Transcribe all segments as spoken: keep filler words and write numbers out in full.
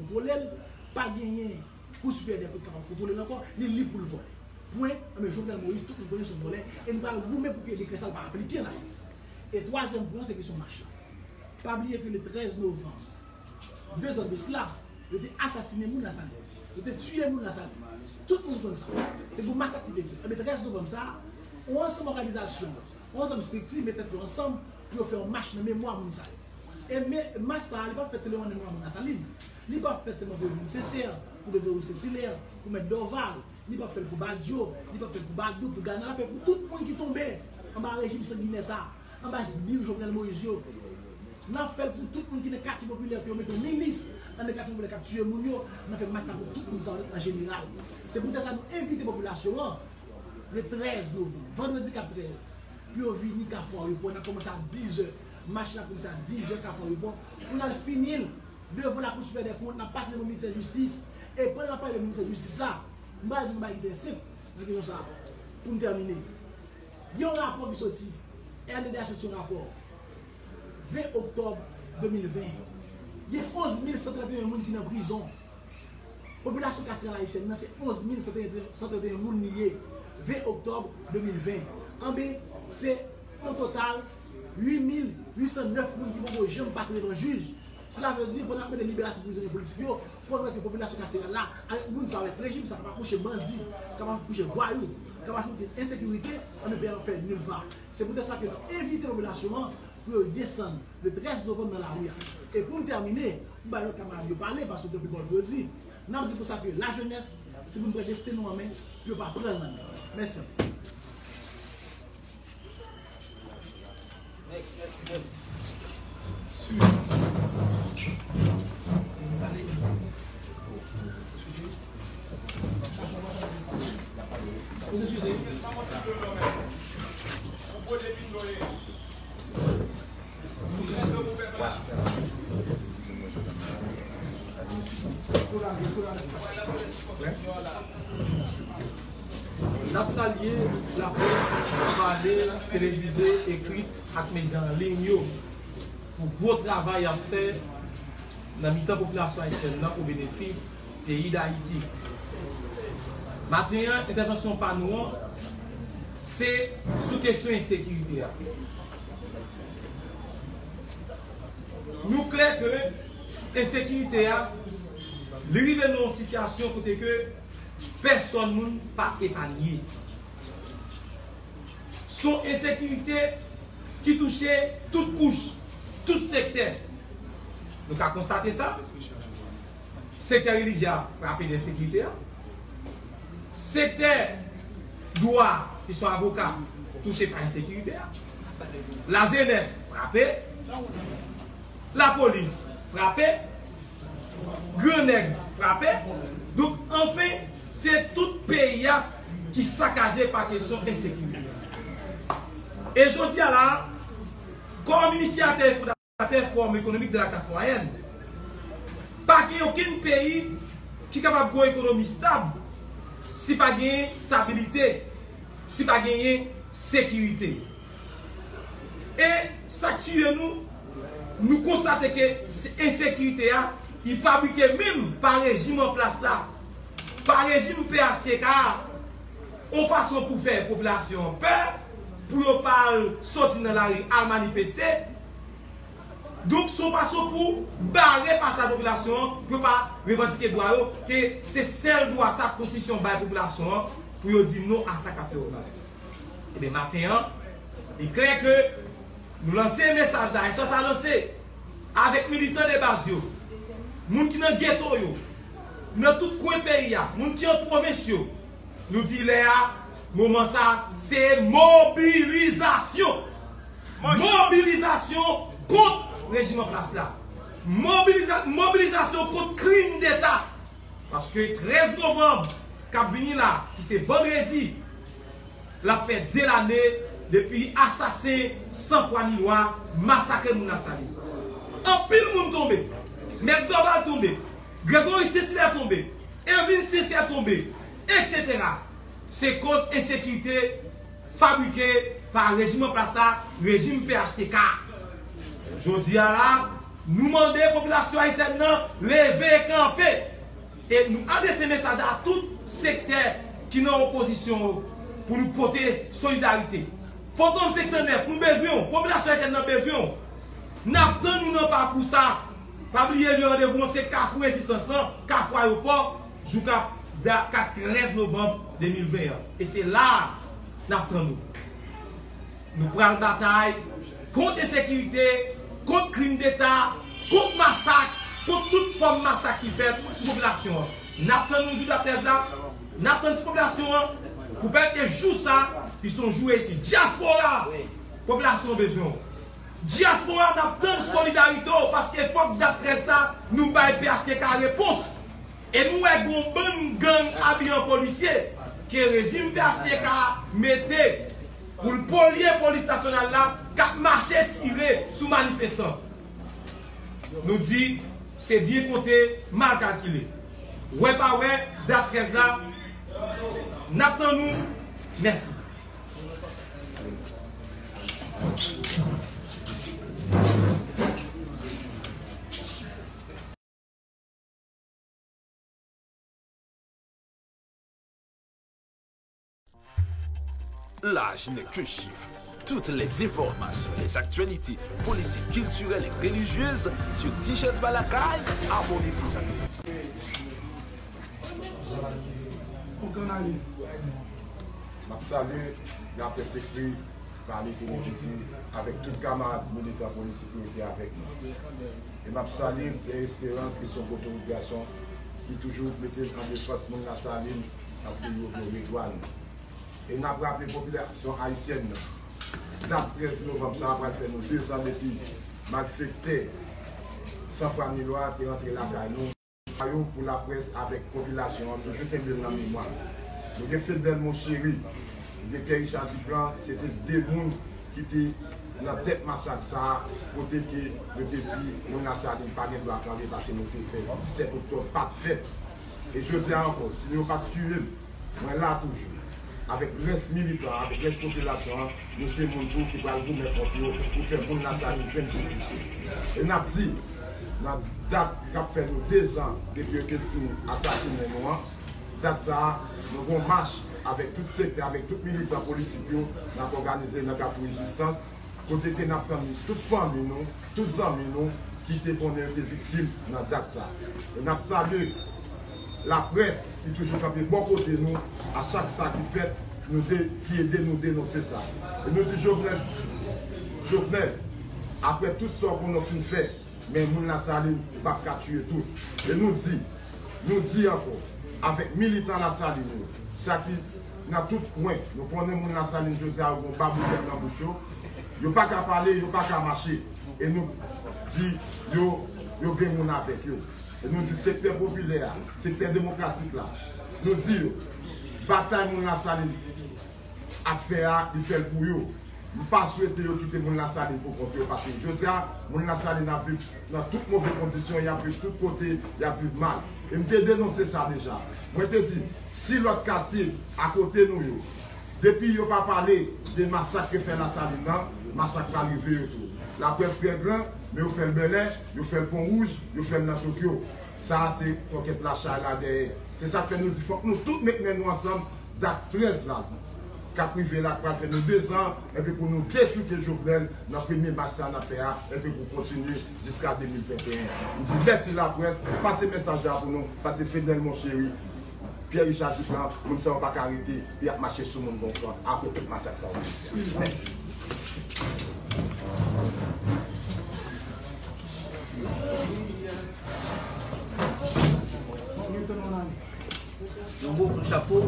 kontwole l, pa genyen Kou Siperyè dè Kont kapab kontwole l ankò, li lib pou l vòlè. Pwen. Anben, Jovenel Moïse, tout moun konnen se yon vòlè, e nou pral goumen pou ke dekrè sa l pa aplike an Ayiti. E twazyèm pwen an, se kesyon mach la. Pa bliye ke le trèz novanm, de zan de sila, yo te asasinen moun Lasalin. Yo te tiye moun Lasalin. Tout moun konn sa. Te gen yon masak ki te fèt. Anben, trèz novanm sa a, yon ansanm òganizasyon, yon ansanm estrikti met tèt yo ansanm pou yo fè yon mach nan memwa moun sa yo. E men, mach sa a, li p ap fèt sèlman nan memwa moun Lasalin. Li p ap fèt sèlman pou Edwin Sincère, pou Gregory Saint-Hilaire, pou Mèt Dorval. Li p ap fèt pou Badio, li p ap fèt pou Badoud, pou Gana, l ap fèt pou tout moun ki tonbe anba rejim sanginè sa a, anba zbi Jovenel Moïse yo. N ap fè l pou tout moun ki nan katye popilè, ke yo mete yon milis anndan katye popilè k ap tiye moun yo. N ap fè mach sa pou tout moun sa yo an jeneral. Se poutèt sa nou envite popilasyon an, le trèz novanm, vandredi k ap trèz, pou yo vini Kafou Ayewopò. N ap kòmanse a dizè. Mach la kòmanse a dizè Kafou Ayewopò, pou n al fini l devan Lakou Siperyè dè Kont, n ap pase devan ministè jistis. E pandan n ap pale de ministè jistis la, m pral di nou yon bagay ki trè senp nan kesyon sa a, pou m tèmine. Gen yon rapò ki soti, R N D D H soti yon rapò, ven oktòb de mil ven. Gen onz mil san trannteyen moun ki nan prizon. Popilasyon kaseral ayisyèn nan, se onz mil san trannteyen moun li ye, ven oktòb de mil ven. Anben, se an total uit mil uit san nèf moun ki poko janm pase devan jij. Sela vle di, pandan n ap mande liberasyon prizonye politik yo, fò n wè ke popilasyon kaseral la, avèk moun sa yo, avèk rejim sa, kapab kouche bandi, kapab kouche vwayou, kapab kouche ensekirite, anben peyi a p ap fè nil pa. Se poutèt sa ke n ap envite popilasyon an pou yo desann le trèz novanm nan lari a. E pou m tèmine, m bay lòt kamarad yo pale, paske yo gen anpil pawòl pou yo di. N ap di konsa ke lajenès, se pou n pran desten nou an men, pou yo pa pran l nan men yo. Mèsi anpil. N ap salye laprès, pale, televize, ekri ak medya an liy yo pou gwo travay y ap fè nan mitan popilasyon ayisyèn nan o benefis peyi Dayiti. Maten an, entèvansyon pa nou an, se sou kesyon ensekirite a. Nou klè ke ensekirite a, li rive nan yon sitiyasyon kote ke pèsòn moun pa epanye. Se yon ensekirite ki touche tout kouch, tout sektè. Nou ka konstate sa. Sektè relijye a frape de ensekirite a. Sektè dwa, ki se avoka, touche pa ensekirite a. Lajenès frape. Lapolis frape. Gran nèg frape. Donk, anfen, se tout peyi a ki sakaje pa kesyon ensekirite. E jodi a la, kòm inisiyatè e fondatè Forum Économique de la Classe Moyenne, pa gen okenn peyi ki kapab gen yon ekonomi stab si pa gen stabilite, si pa genyen sekirite. E sa k tiye nou, nou konstate ke se ensekirite a, li fabrike menm pa rejim an plas la, pa rejim P H T K a, yon fason pou fè popilasyon an pè, pou yo pa al soti nan lari al manifeste. Donk, se yon fason pou bare pasaj popilasyon an, pou yo pa revandike dwa yo, ke se sèl dwa sa konstitisyon bay popilasyon an, pou yo di non a sa k ap fè yo mal. Ebyen, maten an, li klè ke nou lanse mesaj la, e sa sa lanse avèk militan de baz yo, moun ki nan geto yo, nan tout kwen peyi a, moun ki an pwovens yo, nou di lè a, moman sa, se mobilizasyon. Mobilizasyon kont rejim an plas la. Mobiliza-, mobilizasyon kont krim deta. Paske trèz novanm k ap vini la, ki se vandredi, l ap fè de lane depi asasen san fwa ni lwa masakre moun Lasalin. Anpil moun tonbe. Mèt Dorval tonbe. Gregory Saint-Hilaire tonbe. Evelyn Sincère tonbe. Etsetera. Se koz ensekirite fabrike pa rejim an plas la, rejim P H T K. Jodi a la, Nou mande popilasyon ayisyèn nan leve kanpe. E nou adrese mesaj a tout sektè ki nan opozisyon yo pou nou pote solidarite. Fantom senk san nèf, nou bezwen w. Popilasyon ayisyèn nan bezwen w. N ap tann ou nan pakou sa. Pa bliye lye randevou an se Kafou Rezistans lan, Kafou Ayewopò, jouka da-, kat trèz novanm de mil ven an. E se la a n ap tann ou. Nou pral batay kont ensekirite, kont krim deta, kont masak, kont tout fòm masak ki fèt sou popilasyon an. N ap tann nou jou dat trèz la, n ap tann tout popilasyon an pou pèmèt ke jou sa, li se yon jou reyisi. Dyaspora, popilasyon an bezwen w. Dyaspora, n ap tann solidarite w, paske fòk dat trèz sa, nou bay P H T K repons. E nou wè gon bann gang abiye an polisye ke rejim P H T K mete pou l polye polis nasyonal la k ap mache tire sou manifestan. Nou di, se byen konte, mal kalkile. Wè pa wè, dat trèz la, n ap tann nou. Mèsi. L'âge n'est qu'un chiffre. Toutes les informations, les actualités politiques, culturelles et religieuses sur Tichèz Balakay, abonnez-vous à nous. M ap salye laprès ekri pami kominisi avèk tout kamarad militan politik yo ki avèk nou. E m ap salye Pierre Espérance ki se yon gwo timoun gason ki toujou mete l an defans moun Lasalin paske yo vle redwa nou. E n ap raple popilasyon ayisyèn nan, dat trèz novanm sa a pral fè nou dezan depi malfektè sanfwa milwa te rantre lakay nou. Yo pou laprès avèk popilasyon an toujou kenbe l nan memwa. Nou gen Fednel Monchéry, nou gen Pierre Richard Duplan, se te de moun ki te nan tèt masak sa a, kote ke yo te di moun Lasalin pa gen dwa kanpe paske nou te fè disèt oktòb pa t fèt. E jodi a ankò, si yo pa t tiye m, mwen la toujou. Avèk rès militan, avèk rès popilasyon an, nou se moun tou ki pral goumen kont yo pou fè moun Lasalin jwenn jistis yo. E n ap di, nan dat k ap fè nou dezan depi yo te fin asasinen nou an, dat sa a, nou gon mach avèk tout sektè, avèk tout militan politik yo, n ap òganize nan Kafou Rezistans, kote ke n ap tann tout fanmi nou, tout zanmi nou ki te konnen yo te viktim nan dat sa. E n ap salye laprès ki toujou kanpe bò kote nou a chak sa ki fèt, nou de, ki ede nou denonse sa. E nou di Jovenel, Jovenel, apre tout sa w konnen w fin fè, men moun Lasalin p ap ka tiye tout. E nou di, nou di ankò, avèk militan Lasalin yo, sa ki nan tout kwen, nou konnen moun Lasalin jodi a yo gon baboukèt nan bouch yo, yo pa ka pale, yo pa ka mache. E nou di yo, yo gen moun avèk yo. E nou di sektè popilè a, sektè demokratik la, nou di yo, batay moun Lasalin ap fè a, li fè l pou yo. M pa swete yo kite moun Lasalin pou kont yo, paske jodi a, moun Lasalin ap viv nan tout move kondisyon, y ap viv tout kote, y ap viv mal. E m te denonse sa deja. Mwen te di, si lòt katye akote nou yo, depi yo pa pale de masak ke fè Lasalin nan, masak pral rive yo tou. Laprès trè gran, men yo fè l Bèlè, yo fè l Pon Wouj, yo fè l nan Tokyo. Sa a se pòkèt la chay la dèyè. Se sa k fè nou di fòk nou tout met men nou ansanm, dat trèz la k ap rive la, k pral fè nou dezan, enben pou nou dechouke Jovenel nan premye mach sa n ap fè a, enben pou kontinye jiska de mil venteyen. M di mèsi laprès, pase mesaj la pou nou, paske Fednel Monchéry, Pierre Richard Duplan, moun sa yo pa ka rete, y ap mache sou moun gon tan, akoz tout masak sa yo. Mèsi. Yon gwo kout chapo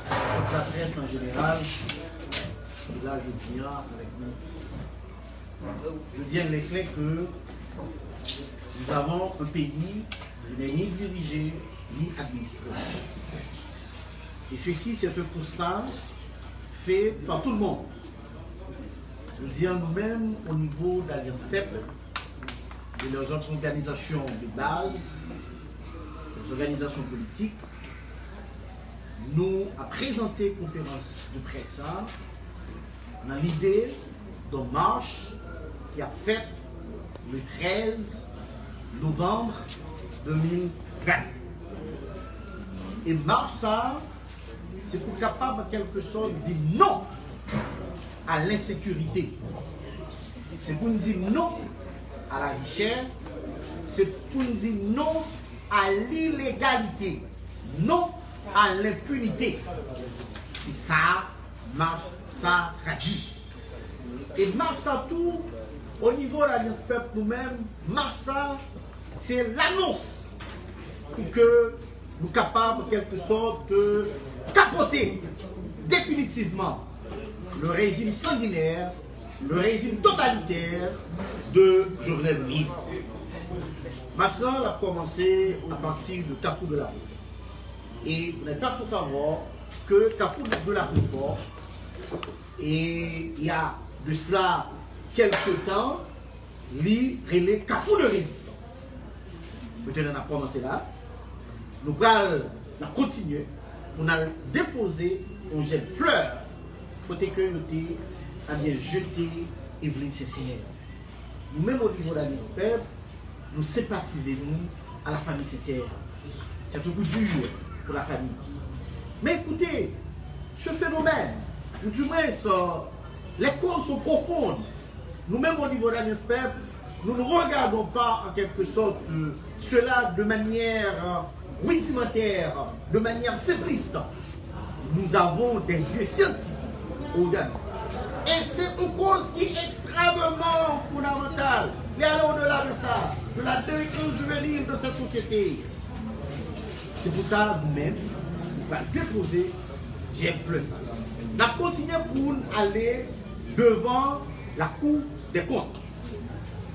kont laprès an jeneral ki la jodi a avèk nou. Je dis en clair que nous avons un pays qui n'est ni dirigé ni administré. Et ceci, c'est un constat fait par tout le monde. Je dis à nous-mêmes, au niveau d'Alliance Peuple, de leurs autres organisations de base, les organisations politiques, nou ap prezante konferans de près sa nan lide de mach ki ap fèt le trèz novanm de mil ven. E mach sa, se pou kapab, an kèlke sòt, di non a lensekirite. Se pou n di non a lavi chè. Se pou n di non a lilegalite. Non a lenpinite. Se sa mach sa tradui. E mach sa tou, o nivo Lalyans Pèp, nou menm, mach sa, se lanons pou ke nou kapab, an kèlke sòt, kapote definitivman le régime sanguinaire, le régime totalitaire de Jovenel Moïse. Mach lan, l ap kòmanse apati de Kafou de Larepo. Et vous n'êtes pas sans savoir que Kafou de Larepo, et il y a de cela quelque temps, li rele Kafou de Rezistans. Petèt n ap kòmanse la. Nou pral, n ap kontinye pou n al depoze yon jèn flè kote ke yo te, ebyen, jete Evelyne Sincère. Nou menm, o nivo Lalyans Pèp, nou senpatize nou a la famille Sincère. C'est un coup dur pour la famille. Mais écoutez, ce phénomène, ou du moins, euh, les causes sont profondes. Nous-mêmes, au niveau d'Alliance Peuple, nous ne regardons pas, en quelque sorte, euh, cela de manière, euh, rudimentaire, de manière simpliste. Nous avons des yeux scientifiques au Haïti. Et c'est une cause qui est extrêmement fondamentale. Mais allons au-delà de ça, de la délinquance juvénile de cette société. Se pou sa, nou menm, nou pral depoze jèn flè sa. N ap kontinye pou n ale devan Lakou dè Kont.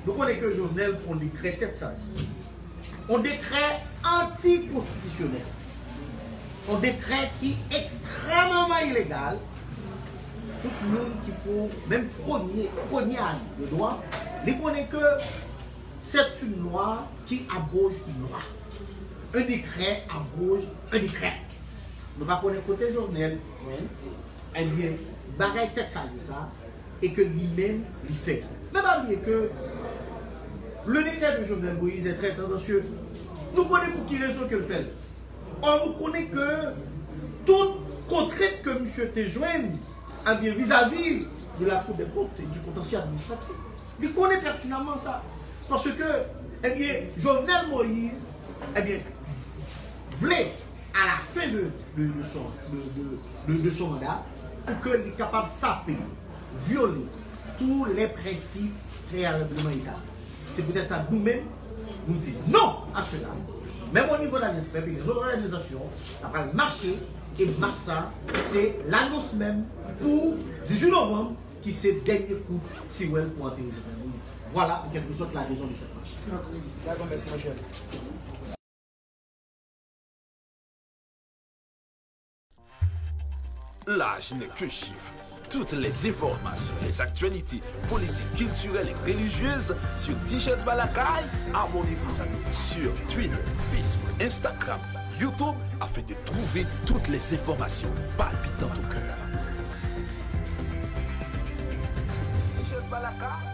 Nou konnen ke Jovenel pran yon dekrè tèt chaje. Yon dekrè antikonstitisyonèl. Yon dekrè ki ekstrèmman ilegal. Tout moun ki fè menm premye, premye ane de dwa, li konnen ke c'est une loi qui abroge une loi. Un décret abroge un décret. Nou pa konnen kote Jovenel jwenn, ebyen, bagay tèt chaje sa, e ke li menm, li fè. Men pa bliye ke le décret de Jovenel Moïse est très tendancieux. Nou konnen pou ki rezon ke l fè l. Or, nou konnen ke tout kontrent ke misye te jwenn, ebyen, vizavi de la Cour des comptes et du contentieux administratif, li konnen pètinamman sa. Paske, ebyen, Jovenel Moïse, ebyen, vle, à la fin de, de, de son, de, de, de, de son mandat, pou ke li kapab sape, vyole tous les principes très règlements établis. Se poutèt sa, nou menm, nou di non a sela. Menm o nivo Lalyans Pèp e lèzòt òganizasyon, n ap pral mache, e mach sa, se lanons menm pou dizuit novanm, ki se dènye kout tiwèl pou antere Jovenel Moïse. Vwala, an kèlke sòt, la rezon de cette marche. L'âge n'est qu'un chiffre. Toutes les informations, les actualités politiques, culturelles et religieuses sur Tichèz Balakay. Abonnez-vous à nous sur Twitter, Facebook, Instagram, YouTube afin de trouver toutes les informations palpitantes au cœur. Tichèz Balakay.